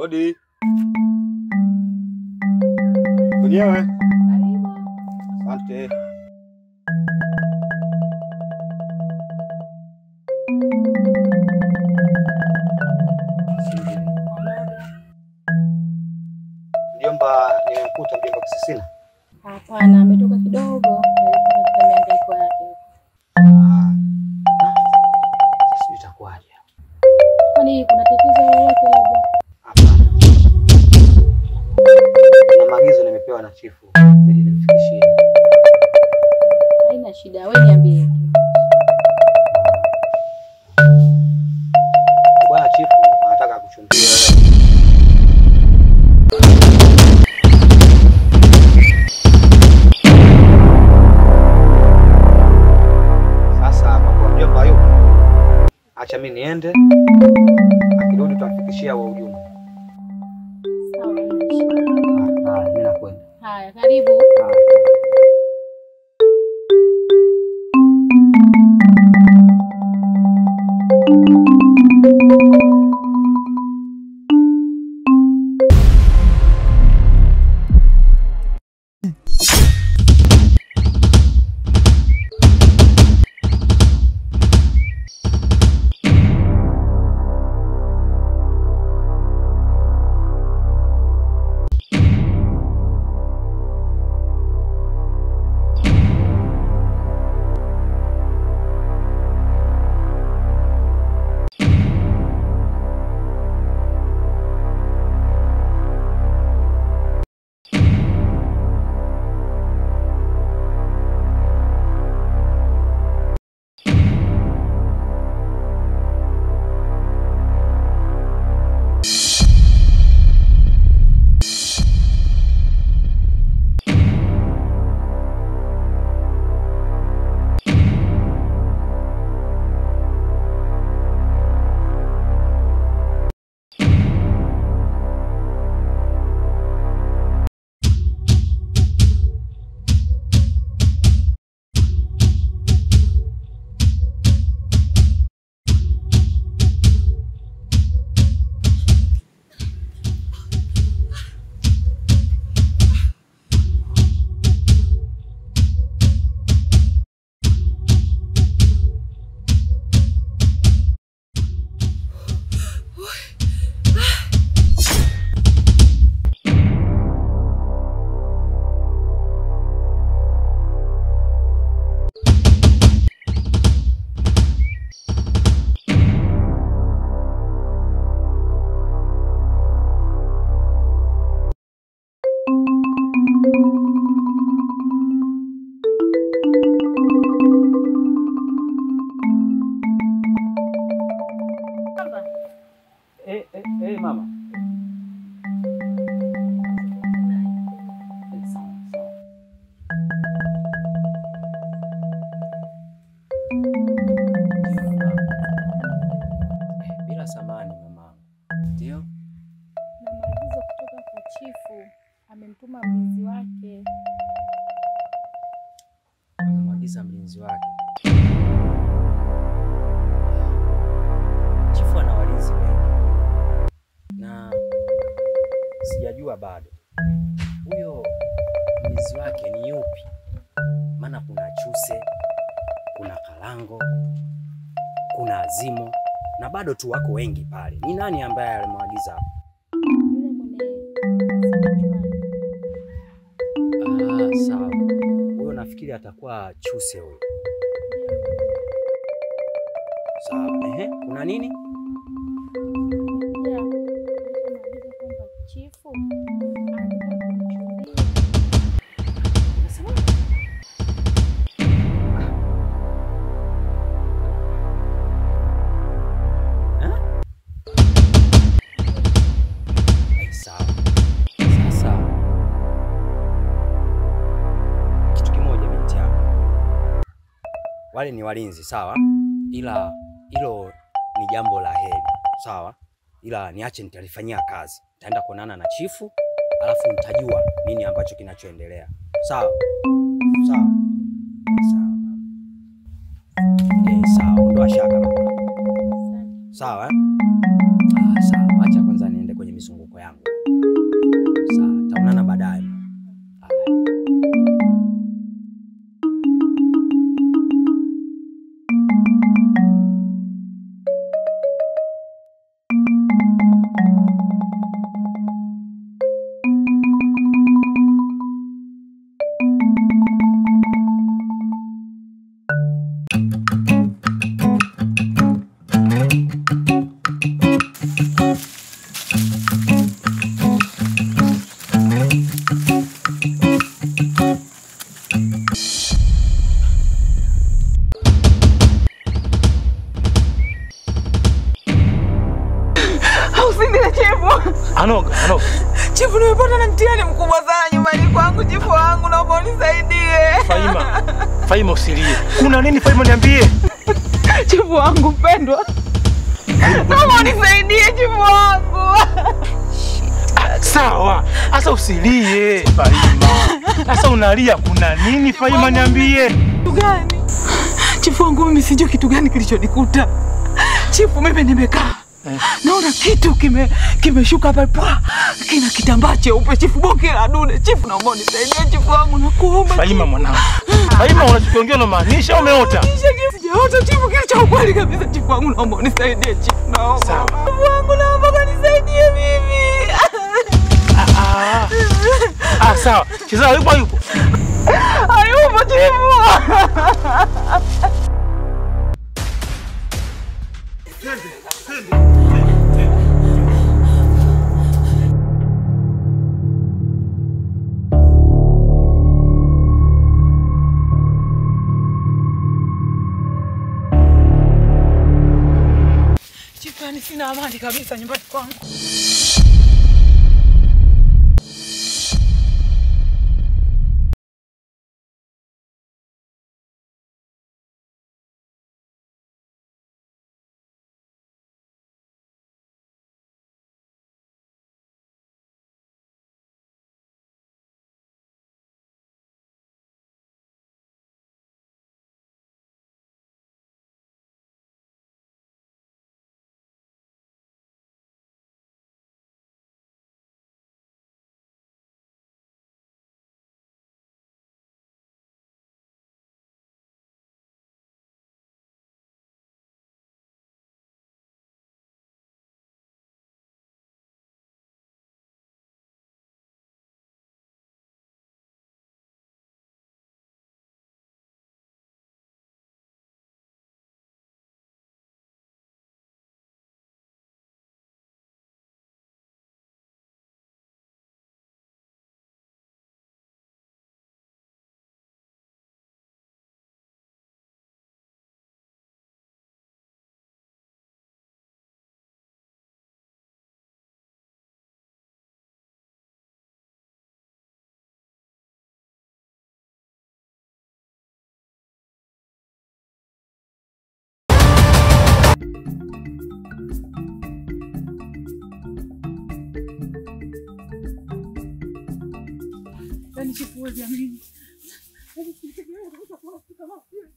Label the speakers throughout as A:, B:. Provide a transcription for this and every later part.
A: Odi. Mwenyewe.
B: Karibu.
A: Asante. Mjomba, nimemkuta mjomba Kisisina.
B: Hapana, ametoka kidogo, alikuwa katika mihangaiko yake.
A: Ah. Sasa itakuwaje?
B: Kwani kuna tatizo lolote labda?
A: Hapana. Kuna maagizo nimepewa na chifu, nije nimfikishie.
B: Haina shida, wewe niambie tu.
A: Bwana chifu anataka kuchumbia wewe. Sasa kwa kuwa mjomba yupo, acha mimi niende, akirudi tutamfikishia huo ujumbe.
B: Sawa, haina shida.
A: Ah, mimi nakwenda.
B: Haya, karibu.
A: Ah. Mama. Sawa, sawa. Bila samani mamangu. Ndio?
B: Na maagizo kutoka kwa chifu, amemtuma mlinzi wake.
A: Amemwagiza mlinzi wake. Chifu ana walinzi wengi. Na sijajua bado huyo mlinzi wake ni yupi, maana kuna Chuse, kuna Kalango, kuna Azimo na bado tu wako wengi pale. Ni nani ambaye alimwagiza hapo?
B: Yule mwenye
A: Ah, sawa. Huyo nafikiri atakuwa Chuse huyo. Sawa. Ehe, kuna nini?
B: Chifu anataka kunichumbia.
A: Unasema? Eh, sawa. Sasa kitu kimoja binti yangu, wale ni walinzi sawa, ila hilo ni jambo la heri sawa, ila niache nitalifanyia kazi. Nitaenda kuonana na chifu, alafu nitajua nini ambacho kinachoendelea. Sawa? Sawa. Sawa. Sawa, ondoa shaka mama. Sawa eh? Ah, sawa. Acha kwanza niende kwenye mizunguko yangu.
C: Chifu, nimepata na mtihani mkubwa sana nyumbani kwangu. Chifu wangu, naomba unisaidie.
D: Faima, Faima usilie. Kuna nini Faima, niambie?
C: Chifu wangu mpendwa, naomba unisaidie chifu wangu.
D: Sawa, sasa usilie Faima. Sasa unalia kuna nini Faima, niambie?
C: Kitu gani? Chifu wangu, mimi sijui kitu gani kilichonikuta. Chifu, mimi nimekaa naona kitu kimeshuka hapa pwa, kina kitambaa cheupe chifu, bonge la dude. Chifu, naomba unisaidie chifu wangu, nakuomba.
D: Faima mwanangu. Faima, unachokiongea unamaanisha umeota?
C: Sijaota chifu, kile cha ukweli kabisa chifu wangu, naomba unisaidie chifu, naomba. Chifu wangu, naomba unisaidie mimi.
D: Sawa. Cheza yupo yupo.
C: Hayupo chifu. Chifu, yani sina amani kabisa nyumbani kwangu. Yaani chifu, huwezi amini. Yaani sikutegemea kabisa kuona kitu kama kile.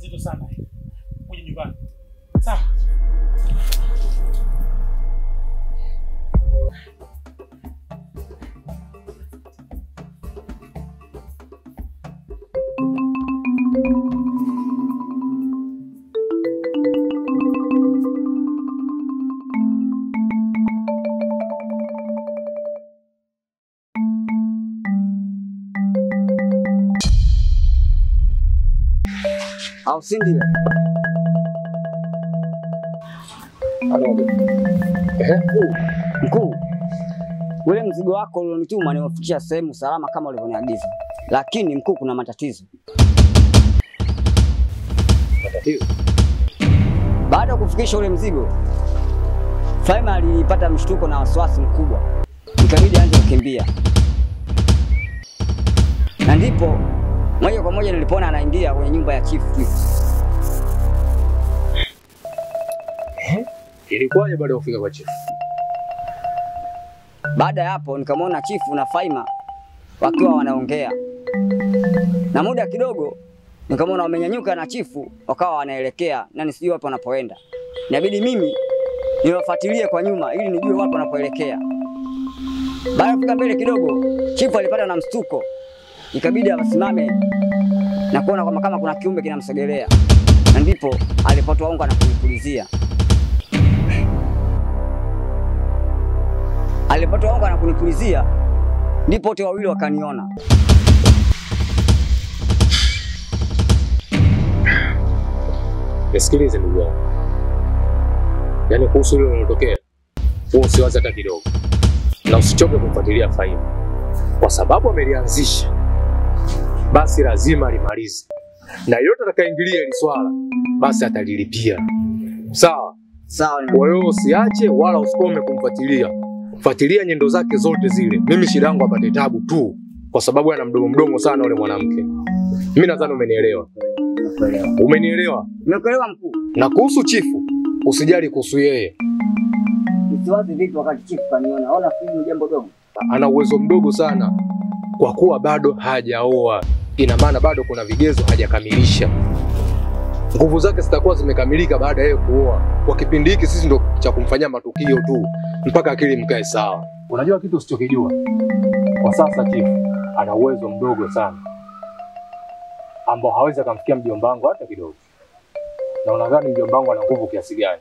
D: Zito sana. Uje nyumbani. Sawa.
A: Au si ndio? Halo.
E: Mkuu, ule mzigo wako ulionituma nimefikisha sehemu salama kama ulivyoniagiza. Lakini mkuu, kuna matatizo.
F: Matatizo?
E: Baada ya kufikisha ule mzigo, Faima alipata mshtuko na wasiwasi mkubwa. Ikabidi aanze kukimbia. Na ndipo moja kwa moja nilipoona anaingia kwenye nyumba ya chifu.
F: Ilikuwaje baada ya kufika kwa chifu?
E: Baada ya hapo nikamwona chifu na Faima wakiwa wanaongea. Na muda kidogo nikamwona wamenyanyuka na chifu wakawa wanaelekea na nisijue wapi wanapoenda. Inabidi mimi niwafuatilie kwa nyuma ili nijue wapi wanapoelekea. Baada ya kufika mbele kidogo, chifu alipata na mshtuko. Ikabidi asimame na kuona kama kama kuna kiumbe kinamsogelea. Na ndipo alipotoa unga na kunipulizia. Alipotoa unga na kunipulizia, ndipo wote wawili wakaniona.
F: Nisikilize ndugu wangu. Yaani kuhusu hilo lilotokea, wewe usiwaze hata kidogo. Na usichoke kumfuatilia Faima. Kwa sababu amelianzisha, basi lazima alimalize. Na yote atakayeingilia hili swala, basi atalilipia. Sawa?
E: Sawa.
F: Kwa hiyo usiache wala usikome kumfuatilia. Fuatilia nyendo zake zote zile. Mimi shida yangu apate tabu tu, kwa sababu ana mdomo mdomo sana yule mwanamke. Mimi nadhani umenielewa. Umenielewa?
E: Nimekuelewa mkuu.
F: Na kuhusu chifu, usijali kuhusu yeye.
E: Usiwaze vipi wakati chifu kaniona. Ona ni jambo dogo.
F: Ana uwezo mdogo sana kwa kuwa bado hajaoa. Ina maana bado kuna vigezo hajakamilisha. Nguvu zake zitakuwa zimekamilika baada yeye kuoa. Kwa kipindi hiki sisi ndo cha kumfanyia matukio tu mpaka akili mkae sawa. Unajua kitu usichokijua? Kwa sasa chifu ana uwezo mdogo sana ambao hawezi akamfikia mjomba wangu hata kidogo. Na unadhani mjomba wangu ana nguvu kiasi gani?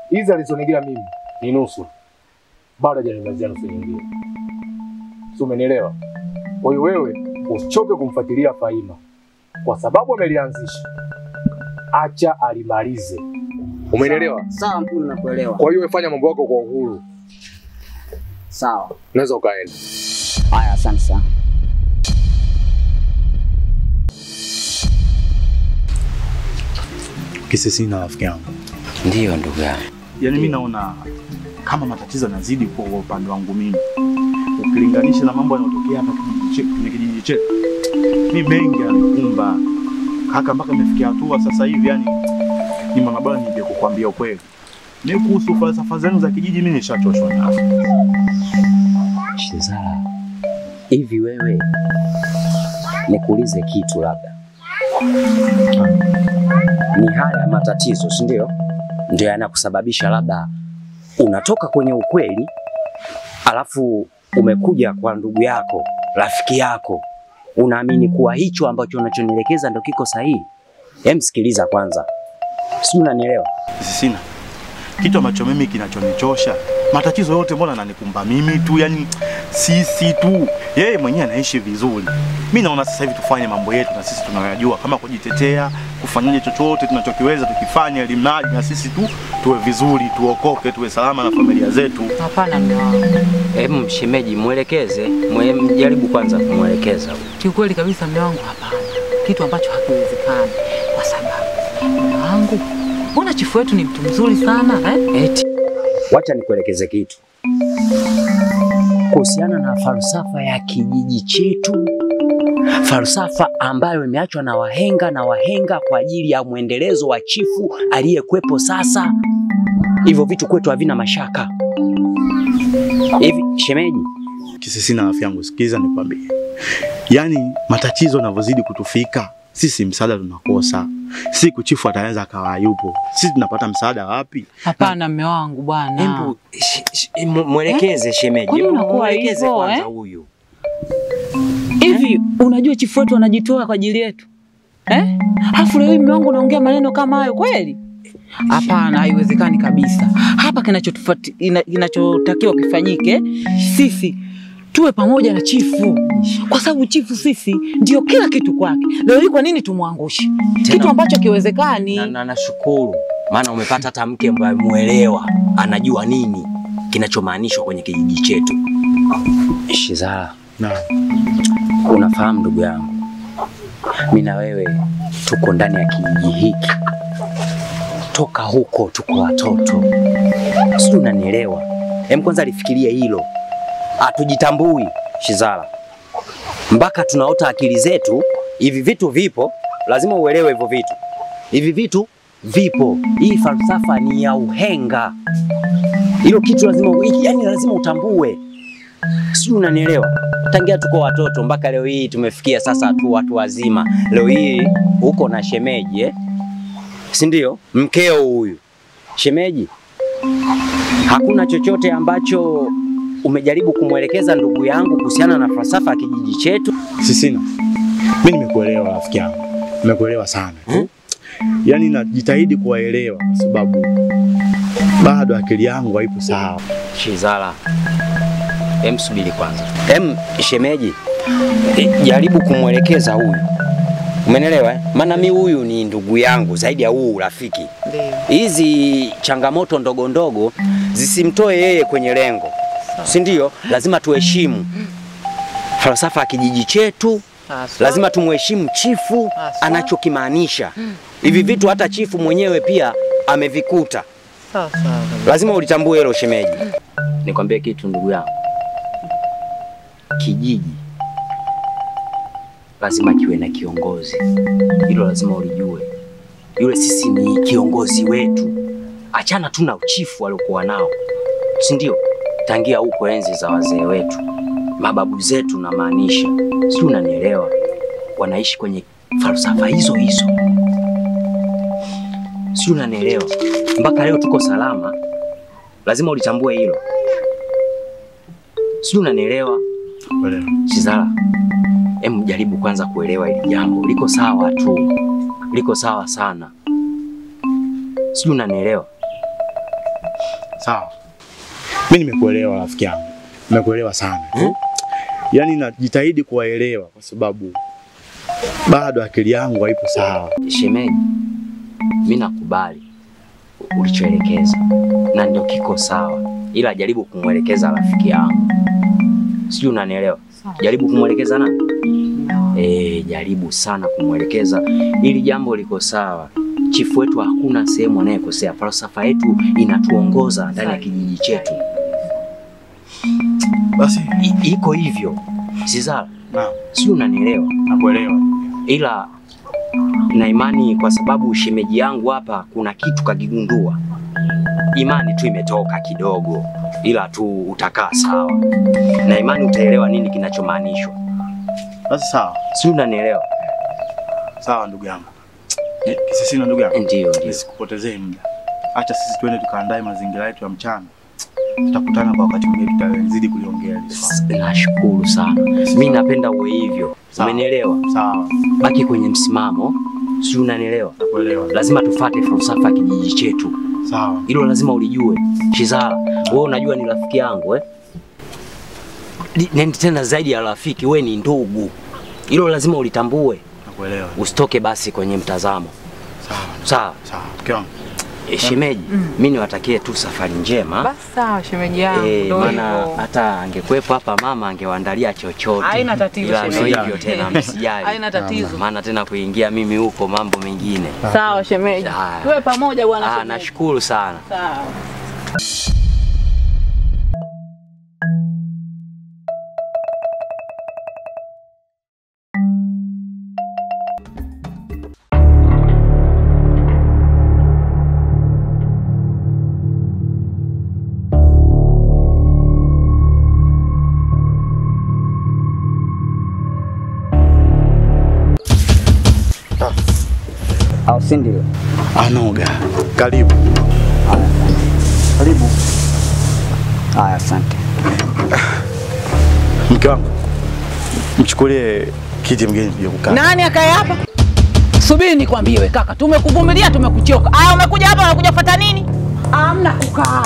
F: Hizi alizonigia mimi ni nusu. Bado hajanimalizia nusu nyingine. Sio, umenielewa? Kwa hiyo wewe usichoke kumfuatilia Faima kwa sababu amelianzisha. Acha alimalize. Umenielewa?
E: Sawa mkuu, nakuelewa.
F: Kwa hiyo fanya mambo yako kwa uhuru.
E: Sawa.
F: Unaweza ukaenda.
E: Haya, asante sana.
G: Kisisi na rafiki yangu.
A: Ndio ndugu yangu.
G: Yaani mimi naona kama matatizo yanazidi kwa upande wangu mimi. Ukilinganisha na mambo yanayotokea hapa kwenye kijiji chetu. Ni mengi yanikumba. Kaka mpaka nimefikia hatua sasa hivi yani ni mama bwana nije kukuambia ukweli. Ni kuhusu falsafa zenu za kijiji mimi nishachoshwa nazo.
A: Shizala, hivi wewe nikuulize kitu labda. Ni haya matatizo, si ndio? Ndio yanakusababisha labda unatoka kwenye ukweli alafu umekuja kwa ndugu yako, rafiki yako. Unaamini kuwa hicho ambacho unachonielekeza ndio kiko sahihi? Hem, sikiliza kwanza. Sio, unanielewa?
G: Sina. Kitu ambacho mimi kinachonichosha, matatizo yote mbona ananikumba mimi tu, yani sisi tu. Yeye mwenyewe anaishi vizuri. Mimi naona sasa hivi tufanye mambo yetu na sisi tunayajua, kama kujitetea, kufanyaje chochote tunachokiweza tukifanya ili mradi na sisi tu tuwe vizuri, tuokoke, tuwe salama na familia zetu.
C: Hapana mume wangu.
A: Hebu mshemeji muelekeze, mjaribu kwanza kumuelekeza.
C: Kiukweli kabisa mume wangu hapana. Kitu ambacho hakiwezekani kwa sababu mume wangu, mbona chifu wetu ni mtu mzuri sana eh?
A: Eti wacha nikuelekeze kitu kuhusiana na falsafa ya kijiji chetu, falsafa ambayo imeachwa na wahenga na wahenga kwa ajili ya mwendelezo wa chifu aliyekuepo sasa. Hivyo vitu kwetu havina mashaka. Hivi shemeji,
G: Kisisi na afya yangu, sikiza nikwambie. Yaani matatizo yanavyozidi kutufika, sisi msaada tunakosa. Siku chifu ataanza akawa yupo, sisi tunapata msaada wapi?
C: Hapana mume wangu bwana.
A: Hebu mwelekeze shemeji.
C: Hebu
A: Mwelekeze kwanza huyu.
C: Hivi unajua chifu wetu anajitoa kwa ajili yetu? Eh? Alafu leo mume wangu unaongea maneno kama hayo kweli? Hapana, haiwezekani kabisa. Hapa kinachotakiwa kifanyike, sisi tuwe pamoja na chifu. Kwa sababu chifu sisi ndio kila kitu kwake. Leo hii kwa nini tumwangushe? Kitu ambacho kiwezekani.
A: Na nashukuru maana umepata hata mke ambaye muelewa, anajua nini. kinachomaanishwa kwenye kijiji chetu. Shizara,
G: Naam.
A: unafahamu ndugu yangu, mimi na wewe tuko ndani ya kijiji hiki toka huko tuko watoto, sijui unanielewa? Hem, kwanza lifikirie hilo. Hatujitambui Shizara, mpaka tunaota akili zetu. Hivi vitu vipo, lazima uelewe hivyo vitu. Hivi vitu vipo. Hii falsafa ni ya uhenga. Hilo kitu lazima, yani lazima utambue. Sijui unanielewa? Tangia tuko watoto mpaka leo hii tumefikia sasa tu watu wazima. Leo hii uko na shemeji eh? Si ndio? Mkeo huyu. Shemeji, hakuna chochote ambacho umejaribu kumwelekeza ndugu yangu kuhusiana na falsafa ya kijiji chetu?
G: Sisina, mimi nimekuelewa rafiki yangu. Nimekuelewa sana. Yaani najitahidi kuwaelewa kwa sababu bado akili yangu haipo sawa.
A: Shizara, em subiri kwanza. Em shemeji, jaribu kumwelekeza huyu. Umeelewa eh? Maana mi huyu ni ndugu yangu zaidi ya huu urafiki. Hizi changamoto ndogo ndogo zisimtoe yeye kwenye lengo. Si ndio? Lazima tuheshimu falsafa ya kijiji chetu. Lazima tumheshimu chifu anachokimaanisha. Hivi vitu hata chifu mwenyewe pia amevikuta. Lazima ulitambue hilo shemeji. Nikwambie kitu ndugu yangu. Kijiji lazima kiwe na kiongozi. Hilo lazima ulijue. Yule sisi ni kiongozi wetu. Achana tu na uchifu waliokuwa nao. Si ndio? Tangia huko enzi za wazee wetu, mababu zetu na maanisha. Si unanielewa? Wanaishi kwenye falsafa hizo hizo. Si unanielewa? Mpaka leo tuko salama. Lazima ulitambue hilo. Si unanielewa? Shizara, em jaribu kwanza kuelewa hili jambo. Liko sawa tu. Liko sawa sana. Si unanielewa?
G: Sawa. Mimi nimekuelewa rafiki yangu. Nimekuelewa sana. Yaani najitahidi kuwaelewa kwa sababu bado akili yangu haipo sawa.
A: Shemeji, mimi nakubali ulichoelekeza na ndio kiko sawa, ila jaribu kumwelekeza rafiki yangu. Sijui unanielewa? Jaribu kumwelekeza nani? Jaribu sana kumwelekeza ili jambo liko sawa. Chifu wetu hakuna sehemu anayekosea. Falsafa yetu inatuongoza ndani ya kijiji chetu.
G: Basi
A: iko hivyo. Shizara,
G: naam.
A: Sijui unanielewa?
G: Nakuelewa.
A: Ila na imani kwa sababu shemeji yangu hapa kuna kitu kagigundua. Imani tu imetoka kidogo, ila tu utakaa sawa. Na imani utaelewa nini kinachomaanishwa.
G: Basi sawa.
A: Sijui unanielewa?
G: Sawa ndugu yangu. Kisisina ndugu yangu.
A: Ndio, ndio.
G: Nisikupotezee muda. Acha sisi tuende tukaandae mazingira yetu ya mchana. Tutakutana kwa wakati mwingine, tutazidi kuliongea hili swala.
A: Nashukuru sana. Mimi napenda uwe hivyo. Umenielewa?
G: Sawa.
A: Baki kwenye msimamo. Sijui unanielewa?
G: Nakuelewa.
A: Lazima tufuate falsafa ya kijiji chetu.
G: Sawa.
A: Hilo lazima ulijue. Shizara, wewe unajua ni rafiki yangu eh? Tena zaidi ya rafiki, wewe ni ndugu. Hilo lazima ulitambue.
G: Nakuelewa.
A: Usitoke basi kwenye mtazamo.
G: Sawa.
A: Sawa.
G: Sawa. Mke wangu.
A: Shemeji, mimi niwatakie tu safari njema.
C: Basi sawa shemeji yangu.
A: Maana hata angekuepo hapa mama angewaandalia chochote.
C: Haina tatizo shemeji.
A: Hivyo tena msijali.
C: Haina tatizo.
A: Maana tena kuingia mimi huko mambo mengine.
C: Sawa shemeji. Tuwe pamoja bwana shemeji.
A: Nashukuru sana.
C: Sawa.
E: Au si ndio?
G: Anoga. Karibu. Karibu.
E: Haya, asante.
G: Mke wangu, mchukulie kiti mgeni tuje kukaa.
C: Nani akae hapa? Subiri nikwambie kaka, tumekuvumilia tumekuchoka. Ah, umekuja hapa unakuja kufuata nini? Hamna kukaa.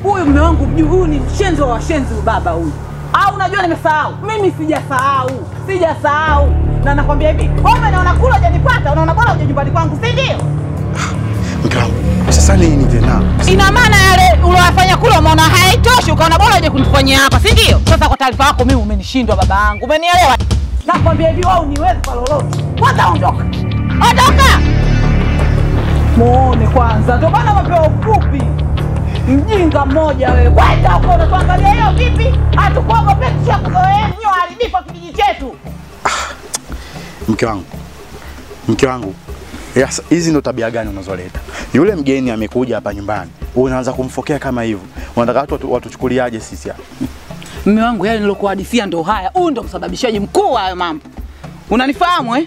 C: Huyu mume wangu huyu ni mshenzi wa washenzi baba huyu. Au unajua nimesahau? Mimi sijasahau. Sijasahau. Na nakwambia hivi, wewe unaona kula hujanipata, unaona bora uje nyumbani kwangu, si ndio?
G: Mke wangu, sasa nini tena?
C: Ina maana yale uliyofanya kule umeona haitoshi, ukaona bora uje kunifanyia hapa, si ndio? Sasa kwa taarifa yako mimi umenishindwa baba yangu. Umenielewa? Nakwambia hivi wewe uniwezi kwa lolote. Kwanza ondoka. Ondoka! Muone kwanza. Ndio maana mapewa ufupi. Mjinga mmoja wewe. Kwenda huko unatuangalia hiyo vipi? Hatukuogopa tushakuzoea nyinyi waharibifu wa kijiji chetu.
G: Mke wangu. Mke wangu. Yes, hizi ndo tabia gani unazoleta? Yule mgeni amekuja hapa nyumbani, unaanza kumfokea kama hivyo. Unataka watu watuchukuliaje sisi hapa?
C: Mume wangu, yale nilokuhadithia ndo haya. Huyu ndo msababishaji mkuu wa hayo mambo. Unanifahamu eh?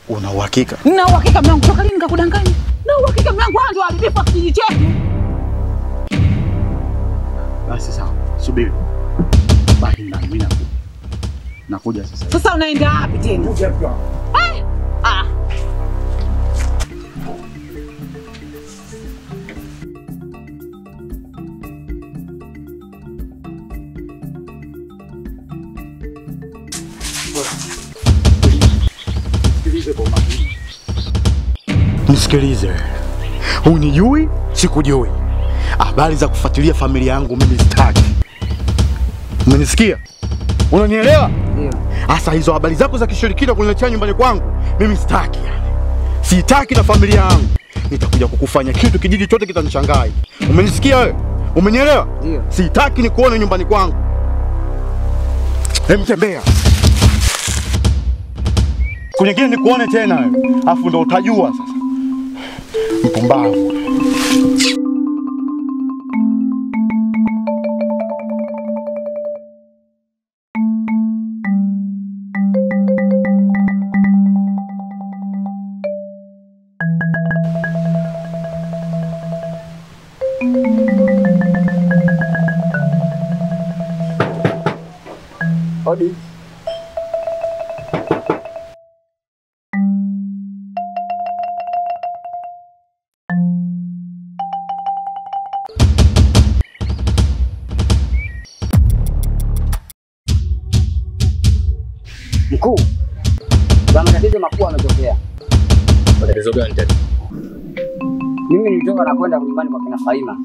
G: Una uhakika?
C: Nina uhakika mume wangu, toka lini nikakudanganya? Na uhakika mume wangu, ndo waharibifu wa kijiji chetu.
G: Basi sawa, subiri. Baki ndani, mimi nakuja. Nakuja sasa.
C: Sasa unaenda wapi tena?
G: Kuja hapa.
C: Eh? Ah.
G: Nisikilize. Unijui, sikujui. Habari za kufuatilia familia yangu mimi sitaki. Umenisikia? Unanielewa?
E: Ndio.
G: Asa hizo habari zako za kishirikina kuniletea nyumbani kwangu, mimi sitaki yani. Sitaki na familia yangu. Nitakuja kukufanya kitu kijiji chote kitanishangaa. Umenisikia wewe? Umenielewa?
E: Ndio.
G: Sitaki nikuone nyumbani kwangu. Hem, tembea. Kunyingine nikuone tena wewe. Afu ndo utajua sasa. Mpumbavu.
E: Hodi. Mkuu, kuna matatizo makubwa yametokea.
F: Matatizo gani tena?
E: Mimi nilitoka na kwenda nyumbani kwa kina Faima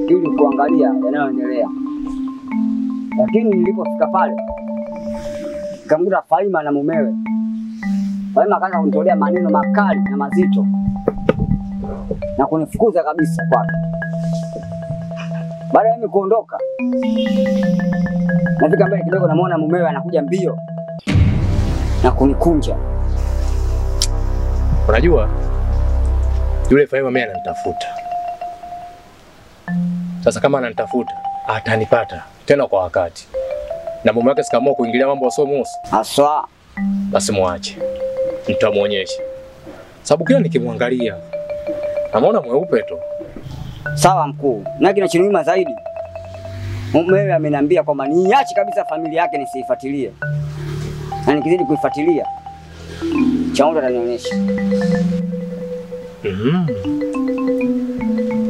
E: ili kuangalia yanayoendelea. Lakini nilipofika pale nikamkuta Faima na mumewe. Faima akaanza kunitolea maneno makali na mazito na kunifukuza kabisa kwake. Baada ya mimi kuondoka, nafika mbele kidogo namuona mumewe anakuja mbio na kunikunja.
F: Unajua yule Faima mimi ananitafuta. Sasa kama ananitafuta atanipata tena kwa wakati. Na mume wake sikaamua kuingilia mambo yasiomuhusu.
E: Haswa.
F: Basi muache. Nitamuonyesha. Sababu kila nikimwangalia namuona mweupe tu.
E: Sawa mkuu. Na kinachoniuma zaidi, mumewe ameniambia kwamba niache kabisa familia yake nisiifuatilie. Na nikizidi kuifuatilia changamoto atanionyesha.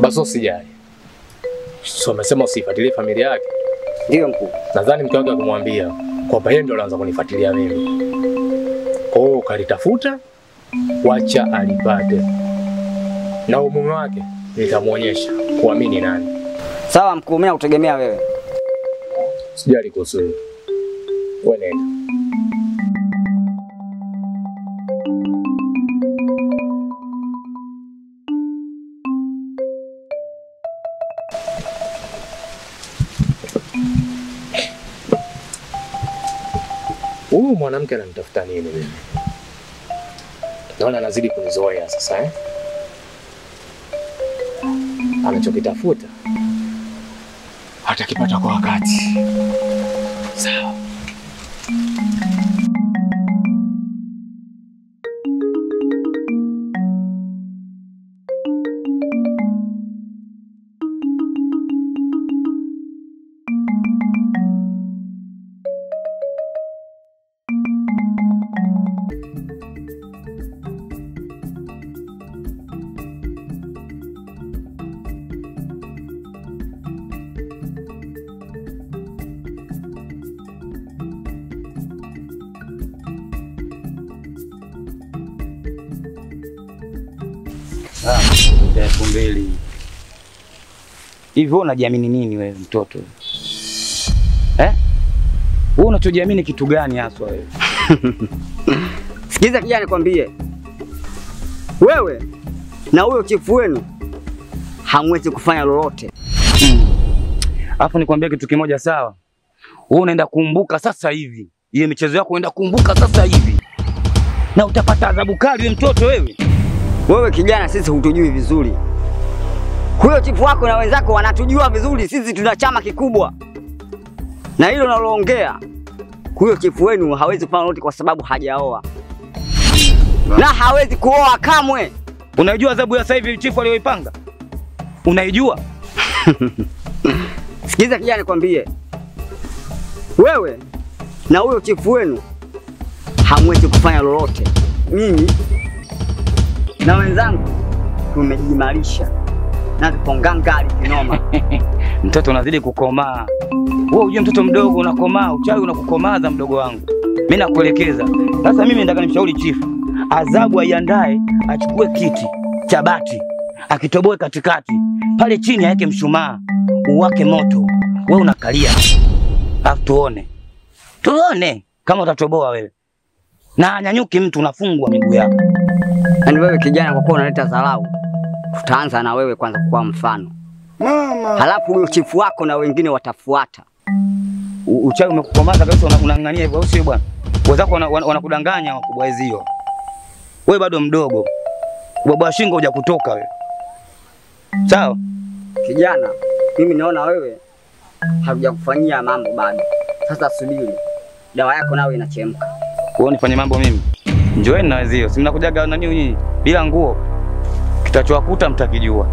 F: Basi usijali. So amesema usifuatilie familia yake.
E: Ndio mkuu.
F: Nadhani mke wake akamwambia kwamba yeye ndio alianza kunifuatilia mimi. Kwa hiyo kalitafuta, wacha alipate. Na mume wake nitamuonyesha kuamini nani.
E: Sawa mkuu, mimi nakutegemea wewe.
F: Sijali kuhusu hilo. Wewe nenda. Huyu mwanamke ananitafuta nini mimi? Naona anazidi kunizoea sasa eh? Anachokitafuta atakipata kwa wakati. Sawa.
H: Cha 2000. Hivi wewe unajiamini nini wewe mtoto? Eh? Wewe unachojiamini kitu gani haswa wewe?
E: Sikiza kijana nikwambie. Wewe na huyo chifu wenu hamwezi kufanya lolote.
H: Alafu nikwambie kitu kimoja sawa? Wewe unaenda kumbuka sasa hivi. Ile michezo yako unaenda kumbuka sasa hivi. Na utapata adhabu kali wewe mtoto wewe.
E: Wewe kijana sisi hutujui vizuri. Huyo chifu wako na wenzako wanatujua vizuri, sisi tuna chama kikubwa. Na hilo naloongea, huyo chifu wenu hawezi kufanya lolote kwa sababu hajaoa. Na hawezi kuoa kamwe.
H: Unajua adhabu ya sasa hivi chifu aliyoipanga? Unaijua?
E: Sikiza kijana nikwambie. Wewe na huyo chifu wenu hamwezi kufanya lolote. Mimi na wenzangu tumejiimarisha na tupo ngangari kinoma.
H: Mtoto unazidi kukomaa. Wewe unajua mtoto mdogo unakomaa, uchawi unakukomaza mdogo wangu. Mimi nakuelekeza. Sasa mimi nataka nimshauri chifu, adhabu aiandae, achukue kiti cha bati, akitoboe katikati, pale chini aweke mshumaa, uwake moto. Wewe unakalia. Alafu tuone. Tuone kama utatoboa wewe. Na anyanyuki mtu unafungwa miguu yako.
E: Yaani wewe kijana kwa kuwa unaleta dharau, tutaanza na wewe kwanza kwa mfano.
H: Mama.
E: Halafu huyo chifu wako na wengine watafuata.
H: Uchawi umekukomaza kabisa, unang'ang'ania hivyo au sio bwana? Wenzako wanakudanganya wakubwa hizo. Wewe bado mdogo. Ubaba shingo hujakutoka wewe. Sawa?
E: Kijana, mimi naona wewe hatujakufanyia mambo bado. Sasa subiri. Dawa yako nawe inachemka.
H: Wewe unifanye mambo mimi? Njoeni na wenzio. Si mnakujaga nani nyinyi bila nguo. Kitachowakuta mtakijua.